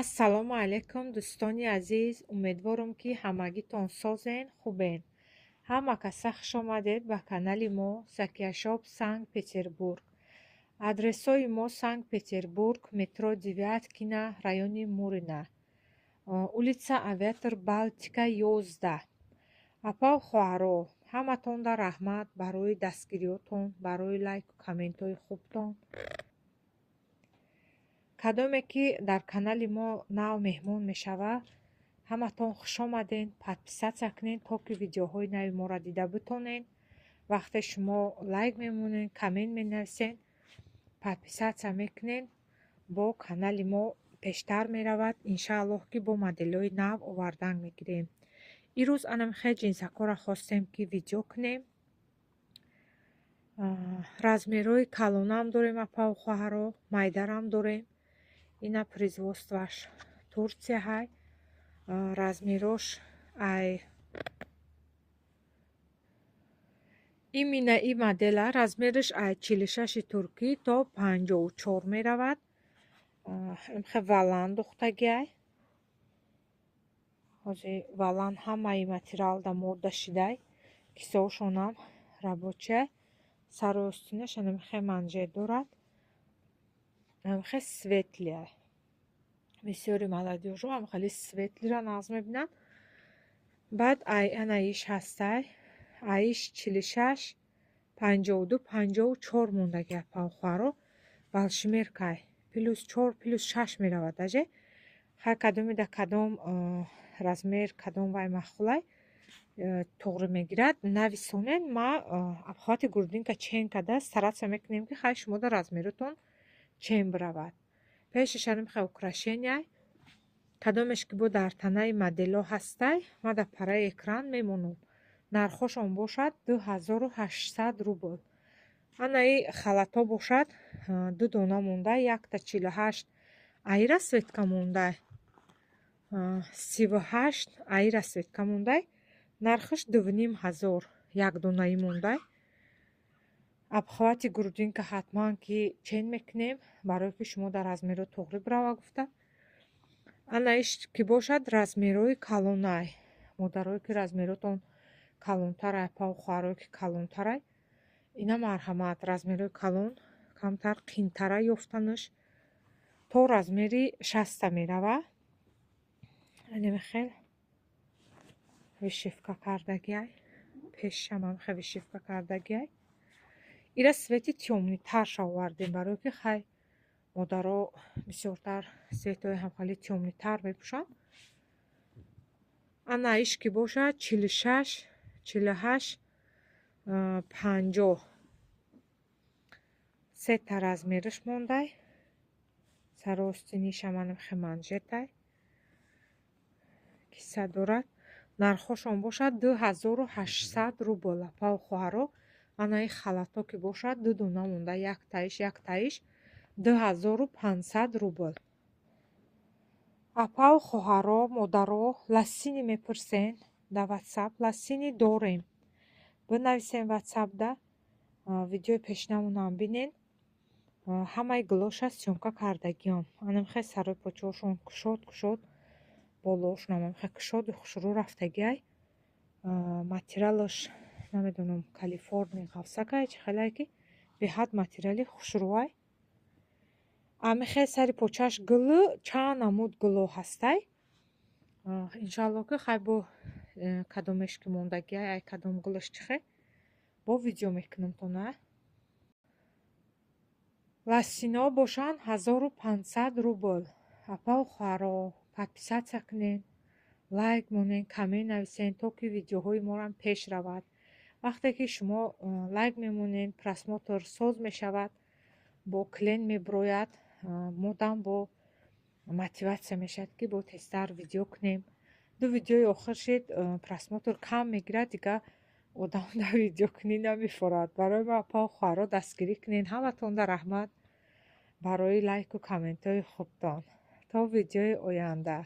Ассалому алайкум, дӯстони азиз. Умедворам, ки ҳамагитон созен, хубен. Ҳама каса хуш омадед ба канали мо Закияшоп, Санкт Петербург. Адресҳои мо: Санкт Петербург, метро Девяткино, райони Мурино, улица Авиатор Балтика, 11. Апау хоҳаро, ҳаматонда раҳмат барои дастгириётон, барои лайку комментҳои хубтон. Кадоме ки дар канали мо нав меҳмон мешавад, ҳаматон хушомадед. Подписаться кунед, то ки видеоҳои нави моро дида битонед. Вақте шумо лайк мемонед, коммент менависед, подписаться мекунед, бо канали мо пештар меравад. Иншааллоҳ, ки бо моделҳои нав овардан мегирем. Ирӯз анамихел ҷинсакҳоро хостем, ки видео кунем. Размерҳои калонам дорем, апаву хоҳаро, майдарам дорем. Ина производствоаш Турция ҳай. Размерош ай именно и модела размераш ай 46-и туркӣ то 54 меравад. Имхе волан духтагиай. Ҳозир волан ҳамаи материалда мода шидай. Кисаошонам рабочий. Сару остинаш анамихе манжет дорад. Амихе светлый. Бисёри молодёжҳо ҳам хеле светлыйра нағз мебинанд. Баъд ай ана иш ҳастай. Аиш 46, 52, 54 мондаги, апау хоҳаро. Валшимеркай. Плюс чор, плюс шаш меравад даже. Хай, кадомида кадом размер, кадом вай маъқулай, туғри мегирад, нависонед. Ма обхвати грудинка чен карда стараться мекунем, ки хай шумода размеротон чен биравад. Пешаш анимхе украшения. Кадомеш ки бо дар танаи моделҳо ҳастай, ма дар параи экран мемонам. Нархошон бошад 2800 рубл. Анаи халатҳо бошад, ду дона мондай, якта 48 аи расцветка мондай, 38 аи расцветка мондай. Нархаш 2500, якдонаи мондай. Обхвати грудинка ҳатман ки чен мекунем, барое ки шумо дар размерҳо туғри бирава гуфта. Ана иш ки бошад, размерҳои калонай. Модарое ки размеротон калонтарай, апаву хоҳарое ки калонтарай, ина марҳамат. Размерҳои калон камтар қиинтара ёфтанаш. То размери 60-а мерава. Анемихел вышивка кардагиай. Пешам ҳамихел вышивка кардагиай. Ира цвети тёмныйтарша овардем, барое ки хай модаро бисёртар цветҳои ҳамхели тёмныйтар мепӯшанд. Ана иш ки бошад, 46, 48, 50, сета размераш мондай. Сару остинишам анамихел манжетай, киса дорад. Нархошон бошад 2800 рубл, апаву хоҳаро. Анаи халатҳо ки бошад, ду дона монда, яктаиш, яктаиш 2500 рубл. Апаву хоҳаро, модаро, лосины мепурсен дар Ватсап. Лосины дорем, бинависем Ватсапда. Видеои пешинамонам бинен, ҳамаи гулоша съёмка кардагиём. Анамихел сарои почаҳошон кушод кушод, болоошонам амихел кушоду хушрӯ рафтагиай. Материалаш намедонам, Калифорния ғафсакай, чӣ хелае, ки беҳад материали хушрӯай. Амихел сари почааш гулу чанд намуд гуло ҳастай. Иншоалло, ки хай бо кадомеш ки мондагиай, ай кадом гулаш чӣ хел, бо видео мекунам-тона. Лосинаҳо бошанд 1500 рубл. Апаву хоҳаро, подписаться кунед, лайк монед, коммент нависед, то ки видеоҳои морам пеш равад. Вақте ки шумо лайк мемонед, просмотр соз мешавад, бо клиент мебирояд, модам бо мотиватсия мешавад, ки бо тезтар видео кунем. Ду видеои охир шид, просмотр кам мегирад, дига одам дар видеокунӣ намефорад. Барои ма, апаву хоҳаро, дастгирӣ кунед. Ҳаматонда раҳмат барои лайку комментҳои хубтон. То видеои оянда.